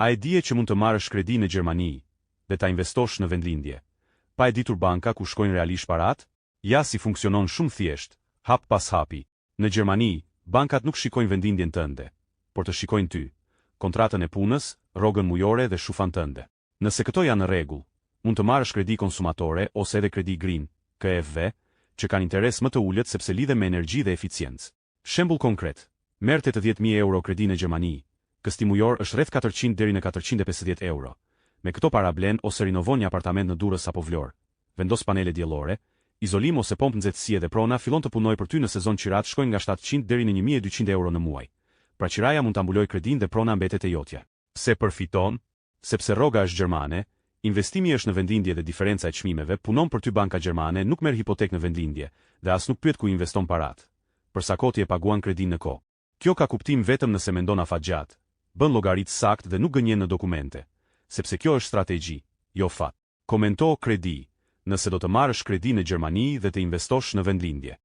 A e dije që mund të marrësh kredi në Gjermani dhe ta investosh në vendlindje, pa e ditur banka ku shkojnë realisht paratë? Ja si funksionon shumë thjesht, hap pas hapi. Në Gjermani, bankat nuk shikojnë vendlindjen tënde, por të shikojnë ty, kontratën e punës, rrogën mujore dhe Schufa-n tënde. Nëse këto janë në rregull, mund të marrësh kredi konsumatore ose edhe kredi green, KfW, që kanë interes më të ulët sepse lidhen me energji dhe eficiencë. Shembull konkret, merr 80.000 euro kredi në Gjermani, kësti mujor është rreth 400 deri në 450 euro. Me këto para blen ose rinovon një apartament në Durrës apo Vlorë, vendos panele diellore, izolim ose pompë nxehtësie dhe prona fillon të punojë për ty në sezon qiratë shkojnë nga 700 deri në 1200 euro në muaj. Pra qiraja mund ta mbulojë kredinë dhe prona mbetet e jotja. Pse përfiton? Sepse rroga është gjermane, investimi është në vendlindje dhe diferenca e çmimeve punon për ty banka gjermane nuk merr hipotekë në vendlindje dhe as nuk pyet ku investon paratë. Për sa kohë ti e paguan kredinë në kohë. Kjo ka kuptim vetëm nëse mendon afatgjatë, bën llogaritë saktë dhe nuk gënjen në dokumente. Sepse kjo është strategji, jo fat. Komento kredi, nëse do të marrësh kredi në Gjermani dhe të investosh në vendlindje.